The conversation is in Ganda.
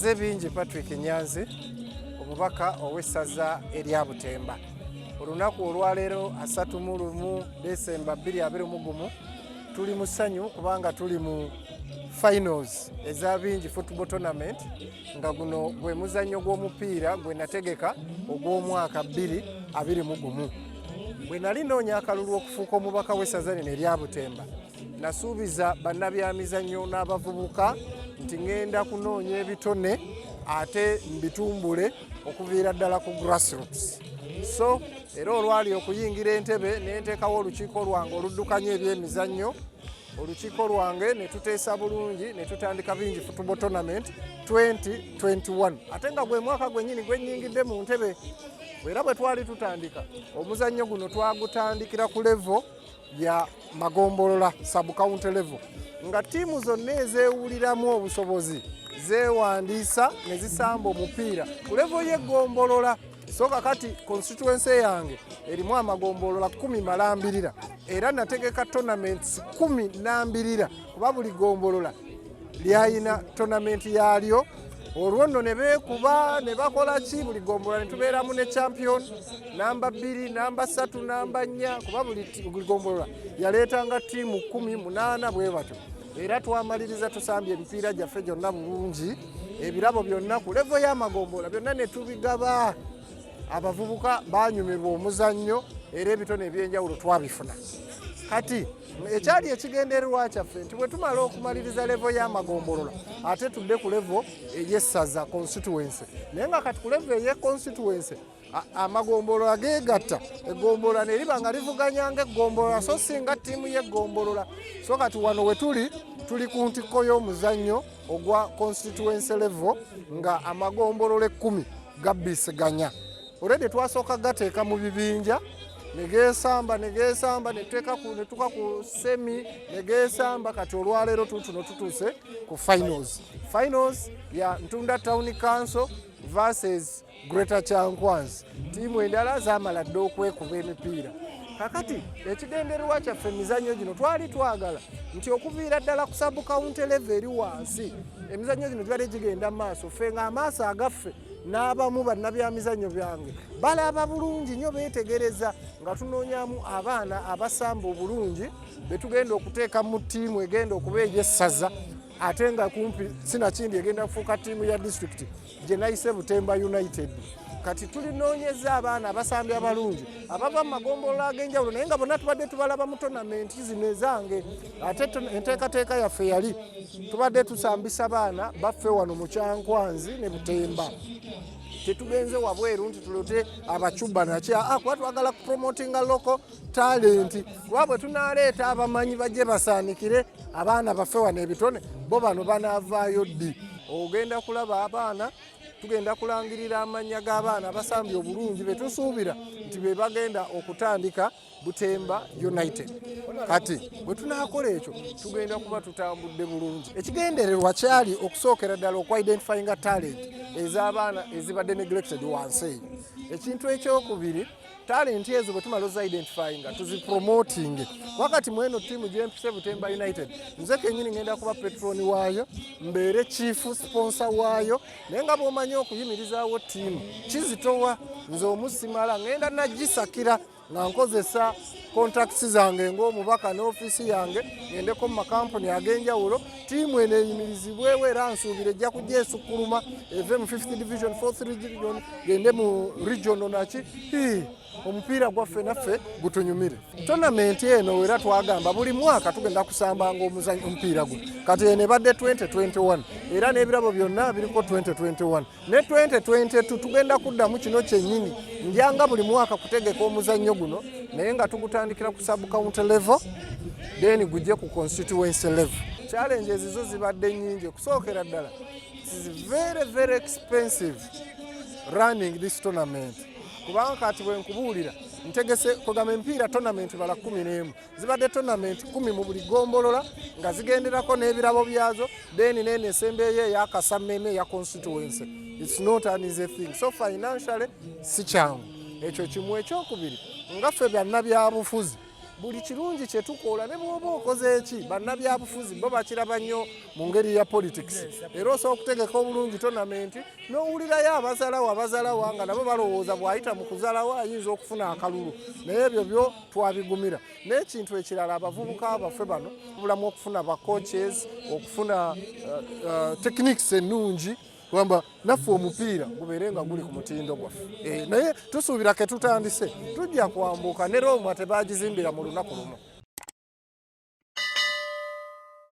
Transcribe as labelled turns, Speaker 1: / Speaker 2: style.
Speaker 1: Nze Bingi Patrick Nyanzi, omubaka ow'essaza erya Butemba. Olunaku olwaleero 31 Desemba 2021 tuli mu ssanyu kubanga tuli mu finals eza Bingi Football Tournament, nga guno gwe muzannyo gw'omupiira gwe nategeka ogw'omwaka 2021. Bwe nali noonya akalulu okufuuka omubaka w'essaza lino erya Butemba, nasuubiza bannabyamizannyo n'abavubuka nti ŋŋenda kunoonya ebitone ate mbitumbule okuviira ddala ku grassroots. So era olwali okuyingira entebe, ne nteekawo olukiiko lwange oluddukanya ebyemizannyo. Olukiiko lwange ne tuteesa bulungi ne tutandika Bingi Football Tournament 2021, ate nga gwe mwaka gwennyini gwe nnyingidde mu ntebe. Era bwe twali tutandika omuzannyo guno, twagutandikira ku level ya magombolola, sub county level, nga ttiimu zonna ezeewuliramu obusobozi zeewandiisa ne zisamba omupiira ku level y'eggombolola. So kakati constituency yange erimu amagombolola 10 malambirira, era nategeka tournaments 10 nambirira, kuba buli gombolola lyayina tournament yaalyo. Olwo nno ne beekuba ne bakola ki, buli gombolola ne tubeeramu ne champion namba 2, namba 3, namba 4, kuba buli gombolola yaleetanga ttiimu 18 bwe batyo. Era twamaliriza tusambye emipiira gyaffe gyonna bulungi, ebirabo byonna ku level y'amagombola byonna ne tubigaba. Abavubuka banyumirwa omuzannyo era ebitone ebyenjawulo twabifuna. Kati ekyali ekigendererwa kyaffe nti bwe tumala okumaliriza level y'amagombolola, ate tudde ku level ey'essaza, constituency. Naye nga kati ku level ey'e constituency, amagombolola geegatta, eggombolola ne liba nga livuganya ng'eggombolola so singa ttiimu y'eggombolola. So kati wano we tuli, tuli ku ntikko y'omuzannyo ogwa constituency level, nga amagombolola 10 gabbiseganya. Already twasooka gateeka mu bibinja ne geesamba, ne geesamba, ne tuka ku semi ne geesamba. Kati olwaleero tutuno tutuuse ku finals, finals ya Ntunda Town Council versus Greater Kyankwanzi. Ttiimu endala zaamala dda okwekuba emipiira. Kakati ekigendererwa kyaffe, emizannyo gino twali twagala nti okuviira ddala ku sub county level eri wansi, emizannyo gino gibadde gigenda mu maaso. Ffe ng'amaaso agaffe n'abamu bannabyamizannyo byange balaba bulungi nnyo, beetegereza nga tunoonyamu abaana abasamba obulungi be tugenda okuteeka mu ttiimu egenda okuba ey'essaza, ate nga kumpi sinakindi egenda kufuuka ttiimu ya disitulikiti gye nayise Butemba United. Kati tulinoonyeza abaana abasambi abalungi abava mu magombolola ag'enjawulo, naye nga bonna tubadde tubalaba mu tournament zino ezange. Ate enteekateeka yaffe yali tubadde tusambisa baana baffe wano mu Kyankwanzi ne Butemba, tetugenze wabweru nti tulote abacuba naki, aa, kuba twagala kupromotinga local talent. Kuba bwe tunaleeta abamanyi bajje basaanikire abaana baffe wano ebitone, bo bano banaavaayo ddi? Ogenda kulaba abaana, tugenda kulangirira amannya g'abaana abasambye obulungi be tusuubira nti be bagenda okutandika Butemba United. Kati bwe tunaakola ekyo, tugenda kuba tutambudde bulungi. Ekigendererwa kyali okusookera ddala okuidentifyinga talent ez'abaana ezibadde neglected wansi eyo. Ekintu ekyokubiri, talent ezo bwe tumala ozidentifyinga, tuzipromoting. Wakati mweno ttiimu gyempise Butemba United, nze kenyini ngenda kuba patron waayo, mbeere chief sponsor waayo. Naye nga bw'omanyi, okuyimirizaawo ttiimu kizitowa. Nze omusimala ngenda nagisakira nga nkozesa contacts zange ng'omubaka n'ofiisi yange, ngendeko mu makampuni ag'enjawulo, ttiimu eno eyimirizibwewo. Era nsuubira ejja kujja esukkuluma, eve mu 5th division, 4th division, gende mu regional naki, omupiira gwaffe naffe gutunyumire. Tournament eno era twagamba buli mwaka tugenda kusambanga omupiira guno. Kati eno ebadde 2021, era n'ebirabo byonna biriko 2021 ne 2022. Tugenda kuddamu kino kyennyini, njanga buli mwaka kutegeka omuzannyo guno, naye nga tugutandikira ku sub county level, then gujje ku constituency level. Challenges zo zibadde nnyingi. Okusookera ddala, it is very very expensive running this tournament, kubanga kati bwe nkubuulira, ntegese kugamba emipiira tournament bala 11, zibadde tournament 10 mu buli gombolola nga zigenderako n'ebirabo byazo, then nene esembeeyo eyakasammeme eya constituency. It's not an easy thing, so financially si kyangu. Ekyo kimu. Ekyokubiri, nga ffe byonna byabufuzi Buli kirungi kye tukola, ne bw'oba okoze eki, bannabyabufuzi bo bakiraba nnyo mu ngeri ya politics. Era osobola okutegeka obulungi tournament, n'owulirayo abazalawo abazalawa nga nabo balowooza bw'ayita mu kuzalawo ayinza okufuna akalulu, naye ebyo byo twabigumira. N'ekintu ekirala, abavubuka baffe bano bulamu okufuna ba coaches, okufuna techniques ennungi, kugamba naffe omupiira gubeere nga guli ku mutindo gwaffe. Naye tusuubira ke tutandise tujja kwambuka, ne Roma tebagizimbira mu lunaku lumu.